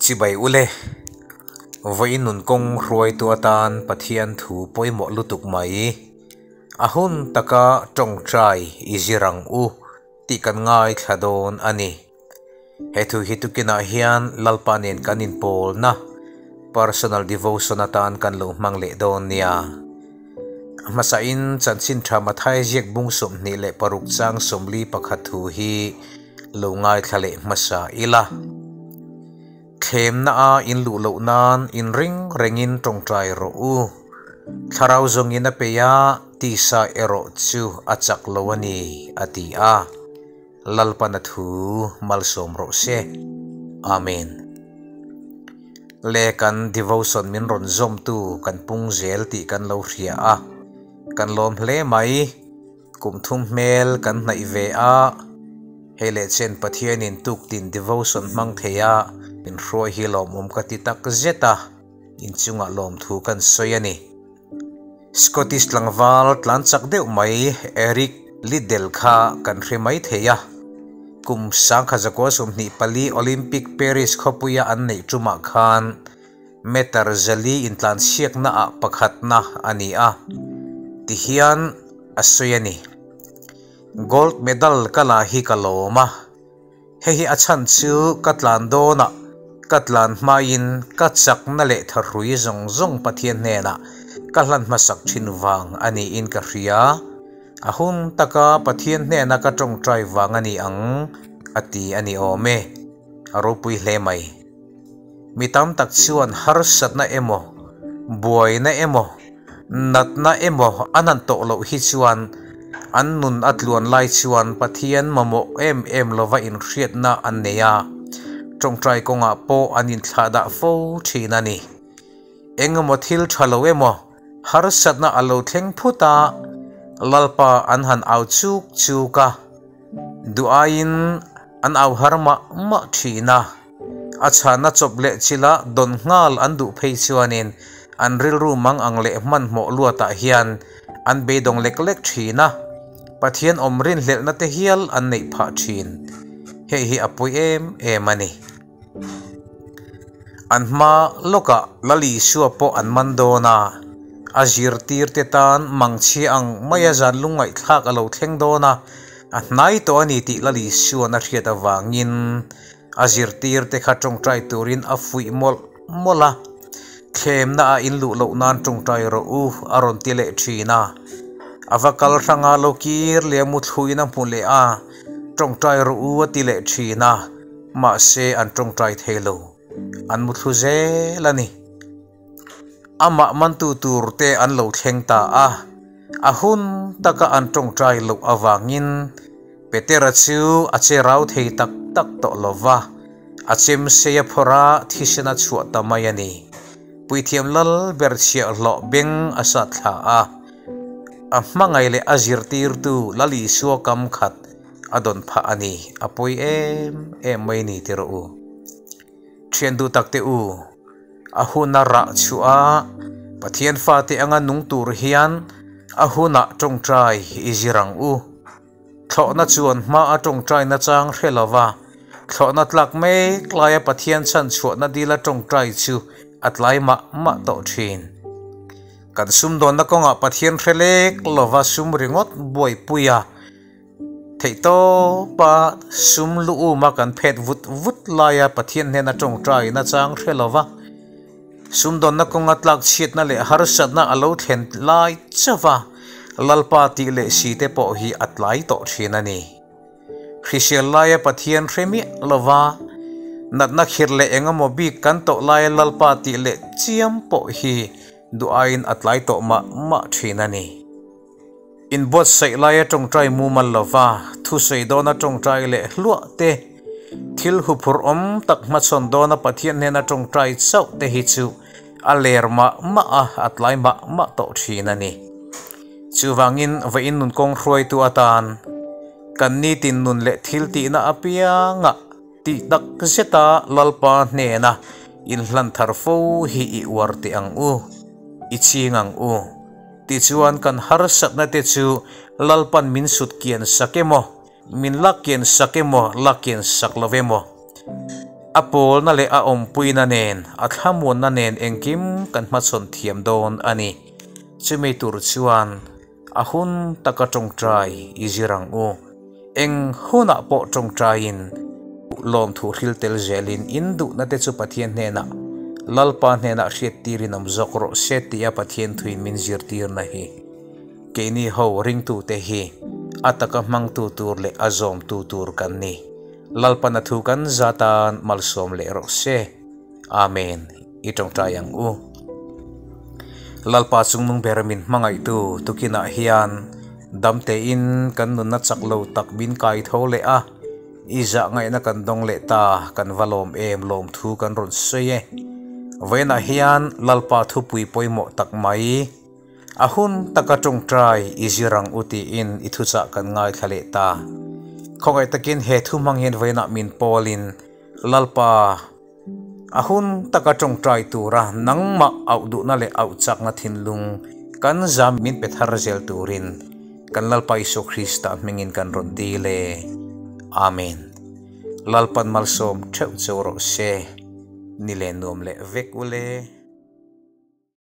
Chibai ule, vawiin nun kawng hruaitu atan Pathian thu pawimawh lutuk mai. A hun taka tawngtai i zir ang u tih kan ngaithla dawn a ni. He thu hi tukinah hian Lalpa nen kan inpawlna personal devotion atan kan lo hmang leh dawn nia. A hmasain chanchin tha Mathai ziak bung 26 chang 41 thu hi lo ngaithla leh hmasa ila. Thlemna a in luh loh nan in ring rengin tawngtai rawh u. Thlarau zawngin a pe a, tisa erawh chu a chak lo a ni, a ti a. Lalpan a thu malsawm rawh se. Amen. Le kan devotion min rawn zawmtu kan pung zel tih kan lo hria a, kan lawm hle mai. Kum thum hmel kan hnaih ve a, hei leh chen Pathianin tuktin devotion hmang thei a min hruai hi lawmawm ka ti tak zet a, inchungah lawmthu kan sawi a ni. Scottish tlangval tlan chak deuh mai Eric Liddell kha kan hre mai thei a, kum 1924 Olympic Paris khawpuia an neih tumah khan meter zali intlanchhiakna ah pakhatna a ni a, tihian a sawi a ni. Gold medal ka la hi ka lawm a, hei hi a chhan chu ka tlan dawnah ka tlan hmain ka chakna leh thahrui zawng zawng Pathian hnenah ka hlan hmasak thin vang a niin ka hria. A hun taka Pathian hnena ka tawngtai vang a ni ang a ti a ni awm e. A ropui hle mai. Mi tam tak chuan harsatna emaw, buaina emaw, natna emaw an han tawh loh hi chuan an nun a tluan lai chuan Pathian mamawh em em lova inhriatna an nei a, tawngtai kawngah pawh an inthlahdah fo thin a ni. Engemaw thil tha lo emaw, harsatna a lo thleng phut a, Lalpa an han au chuk chuk a, duh aiin an au har mah mah thin a. A chhana chawp leh chila dawn nghal an duh phei chuanin an rilru mang ang leh hmanhmawh luatah hian an beidawng lek lek thin a, Pathian awm rinhlelhna te hial an neih phah thin. Hei hi a pawi em em a ni. An hma lawkah Lal Isua pawh an man dawn a, a zirtirte tan mangchhia ang maia zan lungngaihthlak a lo thleng dawn a, a hnai tawh a ni tih Lal Isua'n a hriat avangin A zirtirte kha tawngtai turin a fuih mawlh mawlh a, Thlemna a in luh loh nan tawngtai rawh u, a rawn ti leh thin a. A va kal hranga lo kir leh a muthluin a hmu leh a, Tawngtai rawh u a ti leh thin a, mahse an tawngtai thei lo, an muthlu zel a ni. Amah mantu tur te an lo thleng ta a, a hun taka an tawngtai loh avangin Petera chu a che rau thei tak tak tawh lo va, a chem sei a phawrh a, thisen a chhuah ta mai a ni. Puithiam lal ber chhiahhlawh beng a sat thla a, a hmangaih leh a zirtirtu Lal Isua kam khat a dawn phah a ni, a pawi em em mai ni ti rawh u. Thian duh tak te u, a huna rah chhuah a, Pathian fate anga nung tur hian a hunah tawngtai i zir ang u. Thlawhna chuan hma a tawngtai nachang hre lo va, thlawhna tlak mek laia Pathian chhan chhuahna dila tawngtai chu a tlai mah mah tawh thin. Kan sumdawnna kawngah Pathian hre lek lova sum ringawt buaipui a, Theihtawpa sum lu uma kan phet vut vut laia Pathian hnena tawngtai nachang hre lo va, sumdawnna kawnga tlak chhiatna leh harsatna a lo thlen lai chauh va, Lalpa tih leh si te pawh hi a tlai tawh thin a ni. Hrisel laia Pathian hre miah lo va, natna khirh leh engemaw bik kan tawh laia Lalpa tih leh chiam pawh hi duh aiin a tlai tawh mah mah thin a ni. Inbuatsaih laia tawngtai mumal lova thusawi dawna tawngtai leh hluah te, thil huphurh awm tak hmachhawn dawna Pathian hnena tawngtai chauh te hi chu a ler mah mah a, a tlai mah mah tawh thin a ni. Chuvangin vawiin nun kawng hruaitu atan kan nitin nun leh thil tihna apiangah tih tak zeta Lalpa hnena inhlan thar fo hi i uar teh ang u, i ching ang u. Tichuan kan harsatna te chu Lalpan min sut kian sak emaw, min lak kian sak emaw, lak kian sak lo emaw. A pawlna leh a awmpuina nen, a thlamuanna nen engkim kan hmachhawn thiam dawn a ni. Chumi tur chuan a hun taka tawngtai i zir ang u. Eng hunah pawh tawngtaiin lawmthu hril tel zelin in duhna te chu Pathian hnenah, Lalpa hnenah hriattirin awm zawk rawh se tia Pathian thuin min zirtirna hi. Keini ho ringtute hi a taka hmangtu tur leh a zawmtu tur kan ni. Lalpan a thu kan za tan malsawm leh rawh se. Amen. I tawngtai ang u. Lalpa chungnung ber min hmangaihtu tukinah hian damtein kan nunna chak lo tak min kai tho leh a, i zah ngaihna kan dawng leh ta kan va lawm em lawmthu kan rawn sawi e. Vawiinah hian Lalpa thupui pawimawh tak mai, A hun taka tawngtai i zir ang u tiin i thuchah kan ngaithla leh ta. Khawngaih takin he thu hmang hian vawiinah min pawlin Lalpa, a hun taka tawngtai tura nangmah auh duhna leh auh chakna thinlung kan zam min pe thar zel turin kan Lalpa Isua Krista hmingin kan rawn dil e. Amen. Lalpan malsawm theuh cheu rawh se. Ni leh nuam leh vek ule.